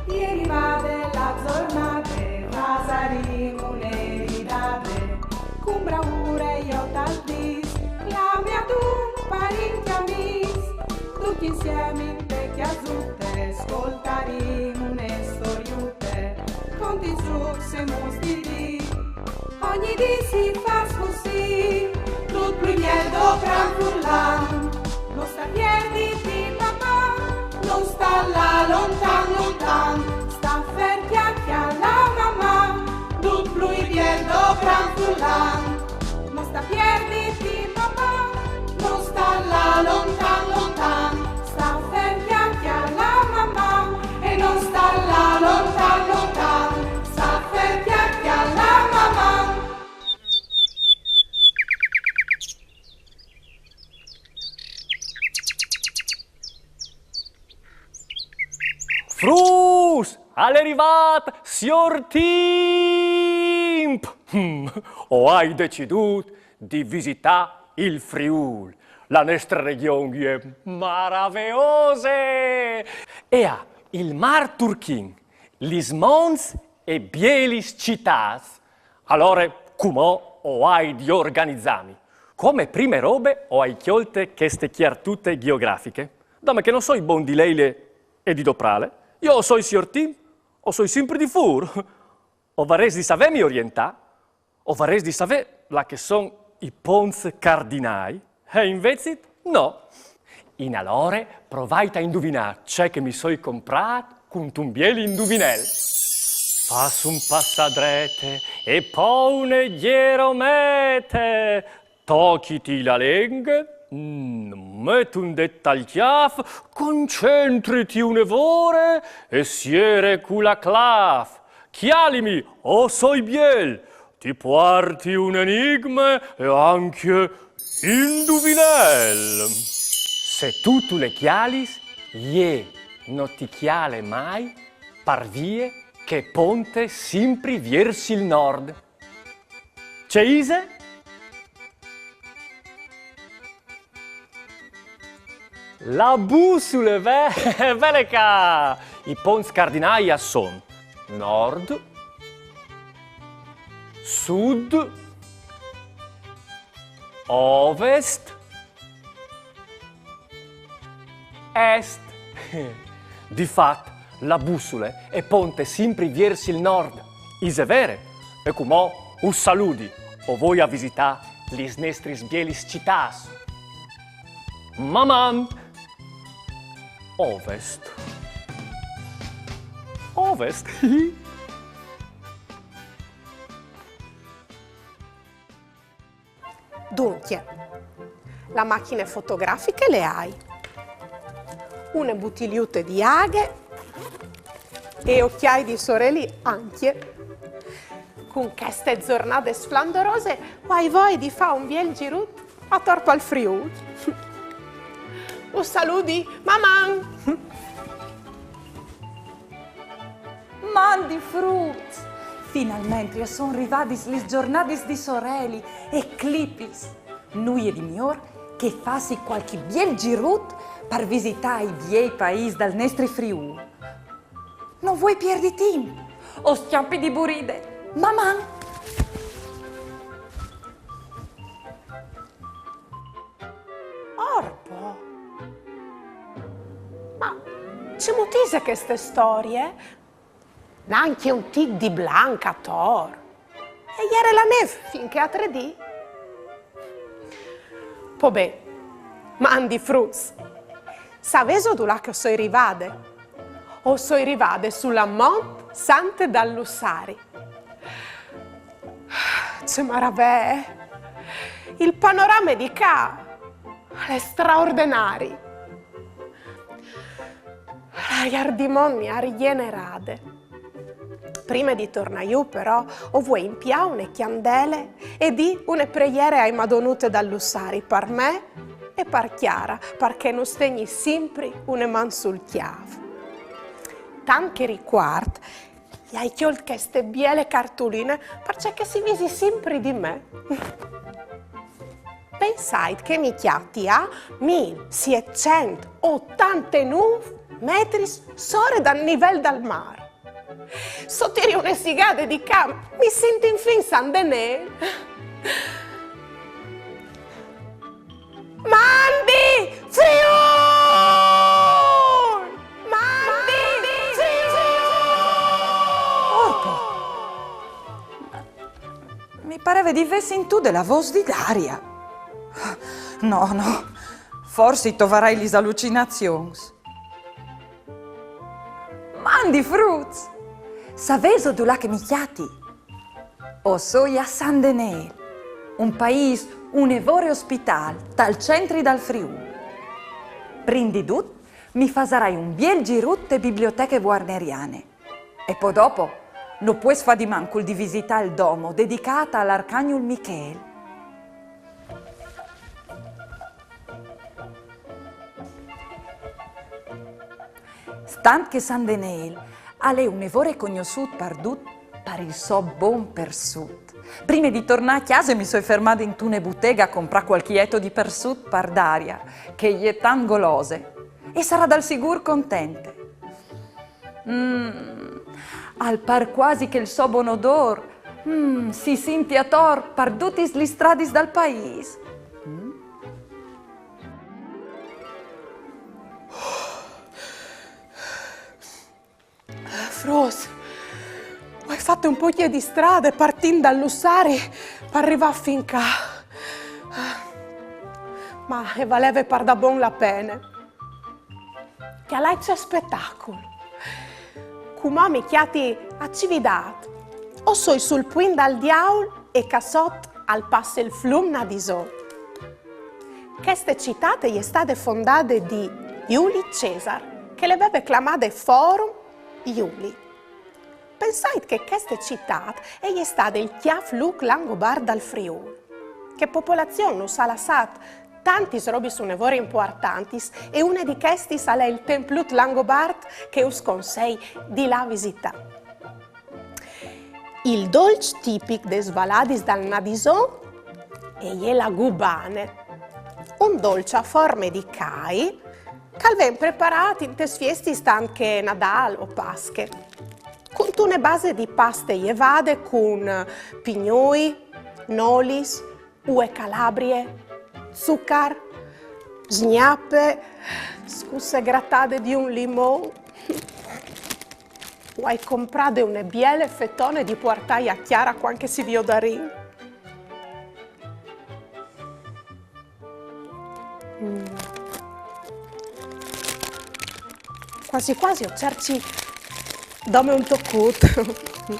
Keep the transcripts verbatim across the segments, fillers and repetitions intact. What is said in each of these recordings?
E rivade la zornade, fasarìn une ridade, cun braure jo tal dis, clame adun parint e amis, ducj insiemi inte cjasute, scoltarìn une storiute, cun di zucs e mus di dì. Ogni dì si fâs cussì, dut plui biel doprant un an. No sta pierditi, Maman, no sta lâ lontan lontan, sta fer cjale a Maman, dut plui biel doprant un an. No sta pierditi, Maman, no sta lâ lontan lontan, sta fer cjale a Maman, e no sta lâ lontan lontan, sta fer cjale a Maman. Fruts, al è rivât siôr Timp! Hm, o ai decidût di visitâ il Friûl, la nestre regjon e je maraveose! E à il mâr turchin, lis monts e bielis citâts. Alore, cumò o ai di organizâmi. Come prime robe o ai cjolte cheste cjartute gjeografiche, dome che no soi bon di leile e di doprâle. Jo o soi siôr Timp, o soi simpri di fûr. O varès di savêmi orientâ, o varès di savê là che a son i ponts cardinâi, e invezit no. Inalore provait a induvinâ ce che mi soi comprât cuntun biel induvinel. Fâs un pas a drete e po une gjeromete. Tochiti la lenghe, mm, met un dêt tal cjâf, concentriti une vore e siere cu la clâf. Cjalimi, o soi biel, ti puarti un enigme e ancje induvinel. Se tu tu le cjalis, jê no ti cjale mai, par vie che e ponte simpri viers il nord. Ce ise? La bussule, ve-, vele ca! I ponts cardinâi a son nord, sud, ovest, est. Di fat, la bussule e ponte simpri viers il nord. Ise vere? E cumò us saludi, o voi a visitâ lis nestris bielis citâts. Maman! Ovest. Ovest? Duncje, la machine fotografiche le ai, une butiliute di aghe e ocjâi di soreli ancje. Cun cheste zornade sflandorose o ai voie di fâ un biel zirut ator pal Friûl. Us saludi, Maman! Mandi fruts! Finalmentri a son rivadis lis zornadis di soreli e clipis. Nuie di miôr che fâsi cualchi biel zirut par visitâ i biei paîs dal nestri Friûl. No vuei pierdi timp. O scjampi di buride. Maman! Orpo! Ma cemût ise cheste storie? Nancje un tic di blanc ator. E jere la nêf fin chê altre dì. Po ben, mandi fruts. Savêso dulà che o soi rivade? O soi rivade su la Mont Sante dal Lussari. Ce maravee! Il panorame di ca al è straordenari. L'aiar di mont mi à rigjenerade. Prime di tornâ jù, però, o vuei impiâ une cjandele e dî une preiere ae Madonute dal Lussari par me e par Chiara, par che nus tegni simpri une man sul cjâf. Tant che ricuart, i ai cjolt cheste biele cartuline, parcè che si visi simpri di me. Pensait che mi cjati a mil sietcent otantenûf metris sore dal nivel dal mâr. Se o tiri une sigade di cjamp, mi sint infin San Denêl. Mandi Friûl! Mandi Friûl! Orpo! Mi pareve di vê sintût la vôs di Daria. No, no, forsit o varai lis alucinazions. Mandi fruts! Savêso dulà che mi cjati? O soi a San Denêl, un paîs une vore ospitâl, tal centri dal Friûl. Prin di dut, mi fasarai un biel zirut te biblioteche vuarneriane. E po dopo, no pues fâ di mancul di visitâ il domo dedicât al arcagnul Michêl. Stant che San Denêl al è une vore cognossût pardut par il so bon persut, prime di tornâ a cjase mi soi fermade intune butege a comprâ cualchi eto di persut par Daria, che e je tant golose, e sarà dal sigûr contente. Mm, al pâr cuasi che il so bon odôr, mm, si sinti ator par dutis lis stradis dal paîs. Mm. Fruts, o ai fat un pocje di strade partint dal Lussari par rivâ fin ca. Ma e valeve pardabon la pene. Cjalait ce spetacul! Cumò mi cjati a Cividât. O soi sul Puint dal Diaul e ca sot al passe il flum Nadison. Cheste citât e je stade fondade di Juli Cesar, che le veve clamade Forum Iulii. Pensait che cheste citât e je stade il cjâf lûc langobart dal Friûl. Chê popolazion nus à lassât tantis robis une vore impuartantis e une di chestis al è il templut langobart che us consei di lâ a visitâ. Il dolç tipic des valadis dal Nadison e je la gubane, un dolç a forme di cai che al ven preparât intes fiestis tant che Nadâl o Pasche, cuntune base di paste jevade cun pignoi, nolis, ue calabrie, zucar, sgnape, scusse gratade di un limon. O ai comprade une biele fetone di puartâi a Chiara cuant che si viodarìn. Mm. Cuasi cuasi o cerci dome un tocut. Mm.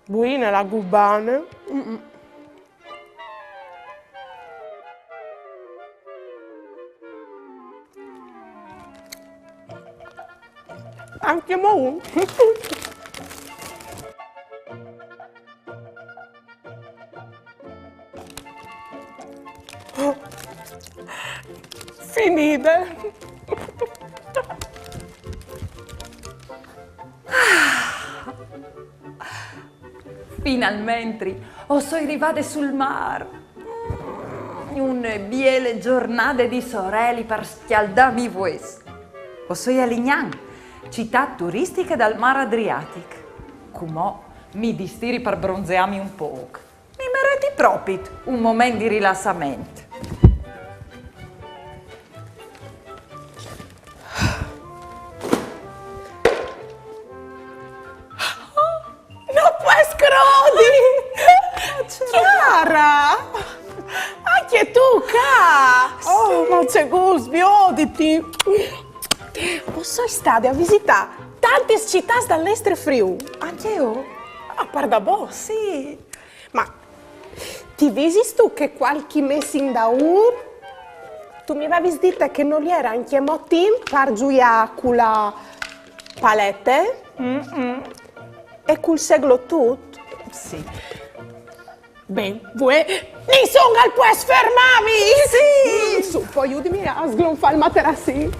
Buine la gubane. Mm-mm. Ancjemò un. Finide. Finalmentri o soi rivade sul mâr. Mm, une biele zornade di soreli par scjaldâmi i vues. O soi a Lignan, citât turistiche dal mâr Adriatic. Cumò mi distiri par bronzeâmi un pôc. Mi mereti propit un moment di rilassament. No pues crodi! Chiara! Ancje tu ca! Oh, ma ce gust vioditi! O soi stade a visitâ tantis citâts dal nestri Friûl. Ancje jo? Ah, pardabon? Sì. Ma ti visistu che cualchi mês indaûr tu mi vevis dite che nol jere ancjemò timp par zuiâ cu la palete e cul seglotut? Sì. Ben, vuê nissun al pues fermâmi! Sì! Su, po judimi a sglonfâ il materassin.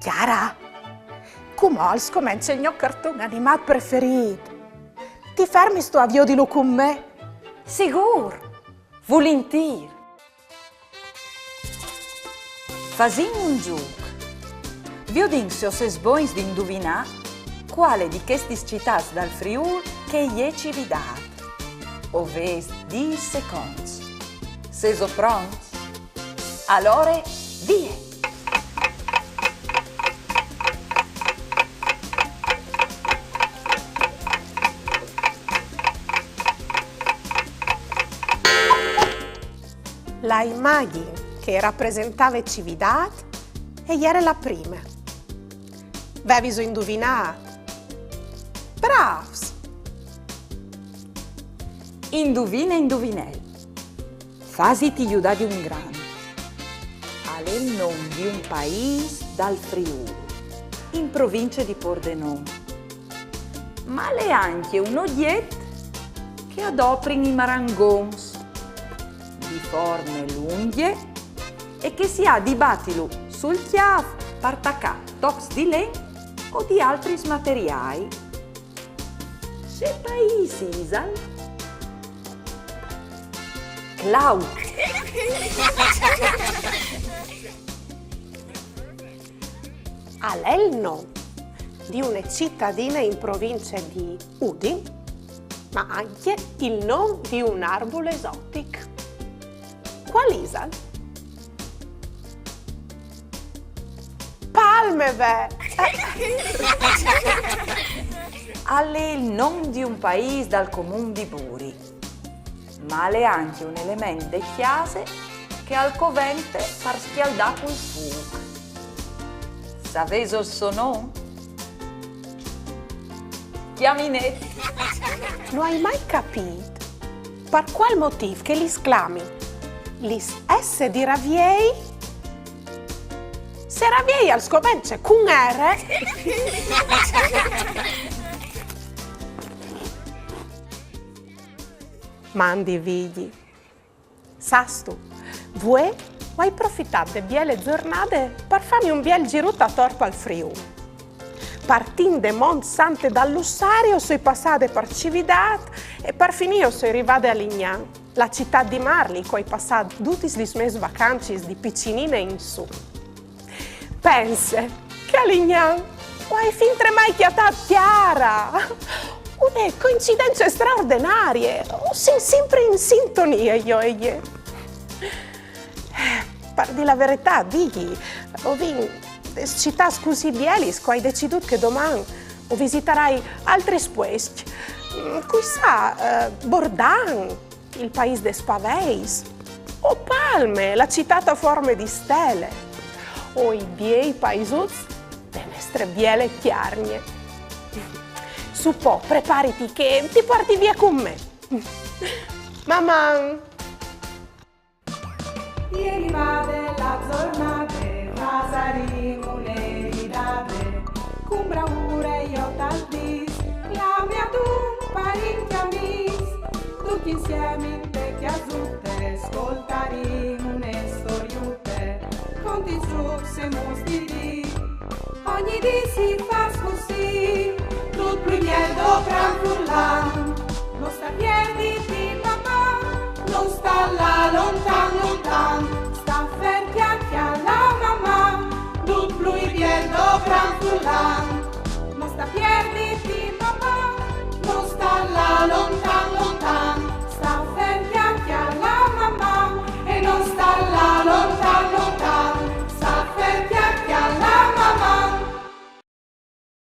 Chiara, cumò al scomence il gno carton animât preferît. Ti fermistu a viodilu cun me? Sigûr! Vulintîr! Fasìn un zûc. Viodìn se o sês bogns di induvinâ cuale di chestis citâts dal Friûl che e je Cividât. O vês dîs seconts. Sêso pronts? Alore, vie! La imagjin che e rapresentave Cividât e jere la prime. Veviso induvinât? Brâfs! Induvine, induvinel. Fasiti judâ di un grant. Al è il non di un paîs dal Friûl, in provincie di Pordenon. Ma al è ancje un ogjet che a doprin i marangons, di forme lungje e che si à di batilu sul cjâf par tacâ tocs di len o di altris materiâi. Ce paîs isal? Claut. Al è il non di une citadine in provincie di Udin, ma ancje il non di un arbul esotic. Cuâl isal? Palme, ve! Al è il non di un paîs dal comun di Buri, ma al è ancje un element de cjase che al covente par scjaldâ cul fûc. Savêso il so non? Cjaminet. No ai mai capît par cuâl motîf che lis clamin lis S di Raviei, se Raviei al scomence cun R. Mandi, Vigji. Sâstu, vuê o ai profitât de biele zornade par fâmi un biel zirut ator pal Friûl. Partint de Mont Sante dal Lussari o soi passade par Cividât e par finî o soi rivade a Lignan, la citât di mâr li che o ai passât dutis lis mês vacancis di piçinine in sù. Pense che a Lignan o ai fintremai cjatât Chiara! Une coincidence straordenarie! O sin simpri in sintonie, jo e jê. Par dî la veretât, Vigji, o vin des citâts cussì bielis che o ai decidût che doman o visitarai altris puescj. Mm, cui sa, eh, Bordan, il paîs des paveis, o Palme, la citât a forme di stele, o i biei paisuts de nestre biele Cjargne. Sù po, prepariti che ti puarti vie cun me. Maman! E je rivade la zornade, fasarìn une ridade, cun braure jo tal dîs, clamìn adun parincj amîs, ducj insiemi inte cjasute, scoltarìn une storiute, contint zûcs e muts di dì. Ogni dì si fâs cussì, dut plui biel dopran furlan. No sta pierditi, papà, no sta lâ lontan, lontan. Sta fer, cjale, cjale la mamà, dut plui biel dopran furlan. No sta pierditi, papà, no sta lâ lontan,